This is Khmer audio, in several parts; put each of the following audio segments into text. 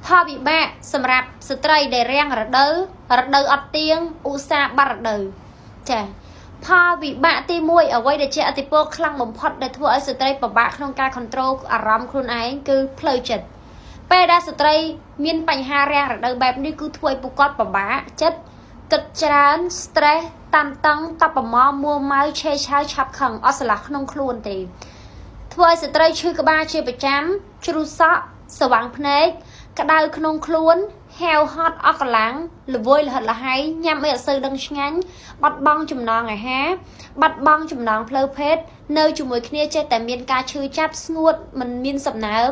ផលវិបាកសម្រាប់ស្ត្រីដែលរាំងរដូវរដូវអត់ទៀងឧស្សាហ៍បាត់រដូវចាផលវិបាកទី1អ្វីដែលជាឥទ្ធិពលខ្លាំងបំផុតដែលធ្វើឲ្យស្ត្រីពិបាកក្នុងការ control អារម្មណ៍ខ្លួនឯងគឺផ្លូវចិត្តពេលដែលស្ត្រីមានបញ្ហារាំងរដូវបែបនេះគឺធ្វើឲ្យពួកគាត់ពិបាកចិត្តគិតច្រើន stress តានតឹងតបប្រមមួម៉ៅឆេឆាវឆាប់ខឹងអត់ស្រឡះក្នុងខ្លួនទេធ្វើឲ្យស្ត្រីឈឺក្បាលជាប្រចាំជ្រុះសក់ស្វាំងភ្នែកក្តៅក្នុងខ្លួនហែវហត់អស់កម្លាំងល្វើយលហិតលហៃញ៉ាំអីអត់សូវដឹងឆ្ងាញ់បាត់បង់ចំណង់អាហារបាត់បង់ចំណងផ្លូវភេទនៅជាមួយគ្នាចេះតែមានការឈឺចាប់ស្ងួតមិនមានសំណើម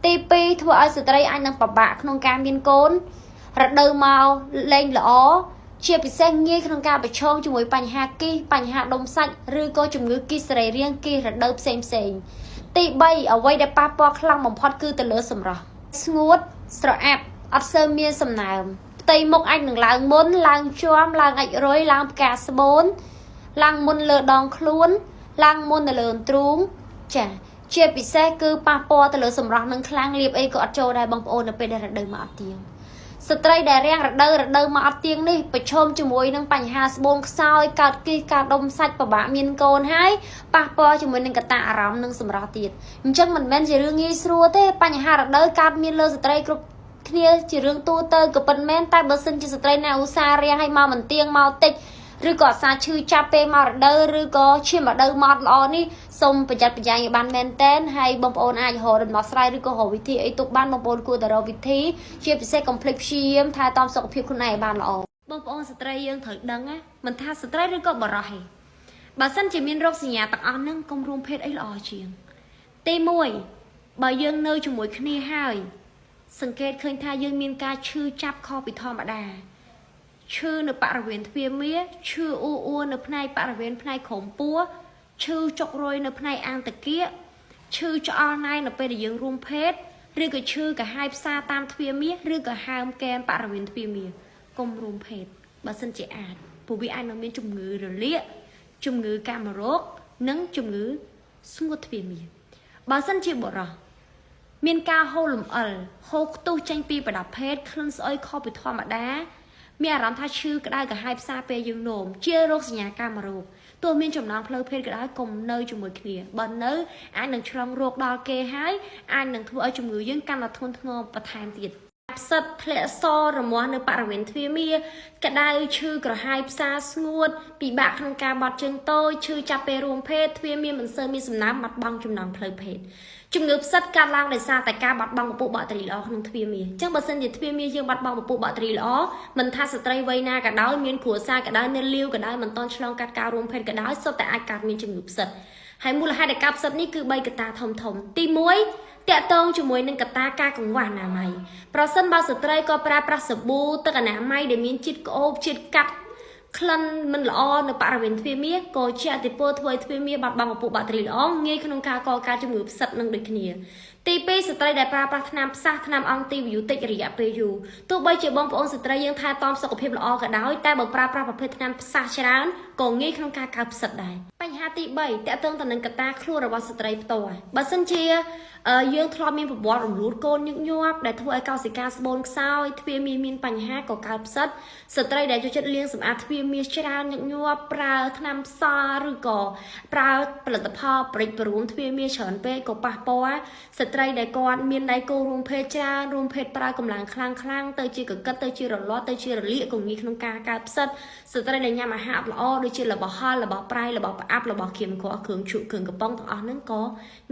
ទី2ធ្វើឲ្យស្ត្រីអាចនឹងពិបាកក្នុងការមានកូនរដូវមកលែងល្អជាពិសេសងាយក្នុងការប្រឈមជាមួយបញ្ហាគីសបញ្ហាដុំសាច់ឬក៏ជំងឺគីសសរីរាង្គគីសរដូវផ្សេងផ្សេងទី3អ្វីដែលប៉ះពាល់ខ្លាំងបំផុតគឺទៅលើសម្រស់ស្ងួតស្រអាប់អត់សូវមានសំណើមផ្ទៃមុខអាចនឹងឡើងមុនឡើងជាំឡើងអាចរុយឡើងផ្កាស្បូនឡើងមុនលើដងខ្លួនឡើងមុននៅលើអន្ទ្រូងចាជាពិសេសគឺប៉ះពាល់ទៅលើសម្រស់នឹងខ្លាំងលាបអីក៏អត់ចូលដែរបងប្អូននៅពេលដែលរដូវមកអត់ទៀងស្ត្រីដែលរាំងរដូវរដូវមកអត់ទៀងនេះប្រឈមជាមួយនឹងបញ្ហាស្បូនខ្សោយកើតគីសកើតដុំសាច់ពិបាកមានកូនហើយប៉ះពាល់ជាមួយនឹងកត្តាអារម្មណ៍និងសម្រស់ទៀតអញ្ចឹងមិនមែនជារឿងងាយស្រួលទេបញ្ហារដូវកើតមានលើស្ត្រីគ្រប់គ្នាជារឿងទូទៅក៏ពិតមែនតែបើសិនជាស្ត្រីណាឧស្សាហ៍រាំងឲ្យមកមិនទៀងមកតិចឬក៏អាសាឈឺចាប់ពេលមករដូវឬក៏ឈាមរដូវមកល្អនេះសូមប្រយ័ត្នប្រយែងឲ្យបានមែនតែនហើយបងប្អូនអាចរកដំណោះស្រាយឬក៏រកវិធីអីទុកបានបងប្អូនគួរតែរកវិធីជាពិសេសកុំភ្លេចព្យាយាមថែទាំសុខភាពខ្លួនឯងឲ្យបានល្អបងប្អូនស្ត្រីយើងត្រូវដឹងណាមិនថាស្ត្រីឬក៏បុរសទេបើសិនជាមានរោគសញ្ញាទាំងអស់ហ្នឹងកុំរួមភេទអីល្អជាងទី1បើយើងនៅជាមួយគ្នាហើយសង្កេតឃើញថាយើងមានការឈឺចាប់ខុសពីធម្មតាឈឺនៅបរិវេណទ្វារមាឈឺអ៊ូអួរនៅផ្នែកបរិវេណផ្នែកក្រោមពោះឈឺចុករយនៅផ្នែកអាងតាគៀកឈឺឆ្អល់ណៃនៅពេលដែលយើងរួមភេទឬក៏ឈឺកាហាយផ្សារតាមទ្វារមាសឬក៏ហើមកែមបរិវេណទ្វារមាសកុំរួមភេទបើសិនជាអាចព្រោះវាអាចនឹងមានជំងឺរលាកជំងឺកាមរោគនិងជំងឺស្ងួតទ្វារមាសបើសិនជាបុរសមានការហូរលំអិលហូរខ្ទុះចេញពីប្រដាប់ភេទក្លិនស្អុយខុសពីធម្មតាមានអារម្មណ៍ថាឈឺក្តៅក្រហាយផ្សារពេលយើងនោមជារោគសញ្ញាកាមរោគទោះមានចំណងផ្លូវភេទក៏ដោយកុំនៅជាមួយគ្នាបើនៅអាចនឹងឆ្លងរោគដល់គេហើយអាចនឹងធ្វើឲ្យជំងឺយើងកាន់តែធ្ងន់ធ្ងរបន្ថែមទៀតផ្សិតធ្លាក់សរមាស់នៅបរិវេណទ្វារមាក្តៅឈឺក្រហាយផ្សារស្ងួតពិបាកក្នុងការបត់ជើងតូចឈឺចាប់ពេលរួមភេទទ្វារមាមិនសូវមានសំណើមបាត់បង់ចំណងផ្លូវភេទជំងឺផ្សិតកើតឡើងដោយសារតែការបាត់បង់ពពុះបាក់តេរីល្អក្នុងទ្វារមាអញ្ចឹងបើសិនជាទ្វារមាយើងបាត់បង់ពពុះបាក់តេរីល្អមិនថាស្ត្រីវ័យណាក៏ដោយមានគ្រួសារក៏ដោយនៅលាវក៏ដោយមិនតន់ឆ្លងកាត់ការរួមភេទក៏ដោយសុទ្ធតែអាចកើតមានជំងឺផ្សិតហើយមូលហេតុនៃការផ្សិតនេះគឺ3កត្តាធំធំទី1តាក់ទងជាមួយនឹងកត្តាការកង្វះអនាម័យប្រសិនបើស្ត្រីក៏ប្រើប្រាស់សាប៊ូទឹកអនាម័យដែលមានជាតិក្អូបជាតិកាត់ក្លិនមិនល្អនៅបរិវេណទ្វារមាសក៏ជាឥទ្ធិពលធ្វើឲ្យទ្វារមាសបាត់បង់ពពុះបាក់តេរីល្អងាយក្នុងការកកើតជំងឺផ្សិតនឹងដូចគ្នាទី2ស្ត្រីដែលប្រើប្រាស់ថ្នាំផ្សះថ្នាំអង់ទីប៊ីយោទិករយៈពេលយូរទោះបីជាបងប្អូនស្ត្រីយើងថែទាំសុខភាពល្អក៏ដោយតែបើប្រើប្រាស់ប្រភេទថ្នាំផ្សះច្រើនក៏ងាយក្នុងការកើតផ្សិតដែរបញ្ហាទី3តកតងទៅនឹងកត្តាខ្លួនរបស់ស្ត្រីផ្ទាល់បើសិនជាយើងធ្លាប់មានប្រវត្តិរំលូតកូនញឹកញាប់ដែលធ្វើឲ្យកោសិកាស្បូនខ្សោយទ្វារមាសមានបញ្ហាក៏កើតផ្សិតស្ត្រីដែលចូលចិត្តលាងសម្អាតទ្វារមាសច្រើនញឹកញាប់ប្រើថ្នាំផ្សឬក៏ប្រើផលិតផលប្រិចព្រមទ្វារមាសច្រើនពេកក៏ប៉ះពាល់ស្ត្រីដែលគាត់មានដៃគូរួមភេទច្រើនរួមភេទប្រើកម្លាំងខ្លាំងខ្លាំងទៅជាកកិតទៅជារលាត់ទៅជារលាកក៏ងាយក្នុងការកើតផ្សិតស្ត្រីដែលញ៉ាំអាហារល្អដូចជារបស់ហឹររបស់ប្រៃរបស់ផ្អាប់របស់ក្រៀមក្រគ្រឿងជក់គ្រឿងកំប៉ុងទាំងអស់ហ្នឹងក៏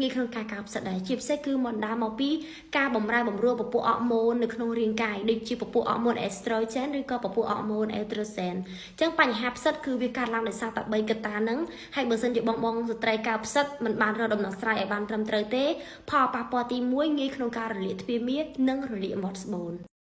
ងាយក្នុងការកើតផ្សិតដែរជាពិសេសគឺបណ្ដាលមកពីការបំរែបំរួលពពុះអរម៉ូននៅក្នុងរាងកាយដូចជាពពុះអរម៉ូនអេស្ត្រូជែនឬក៏ពពុះអរម៉ូនអេត្រូសែនអញ្ចឹងបញ្ហាផ្សិតគឺវាកើតឡើងដោយសារតែ3កត្តាហ្នឹងហើយបើសិនជាបងបងស្ត្រីកើតផ្សិតមិនបានរកដំណោះស្រាយឲ្យបានត្រឹមត្រូវទេផលប៉ះពាល់ទី1ងាយក្នុងការរលាកទ្វារមាសនិងរលាកមាត់ស្បូន។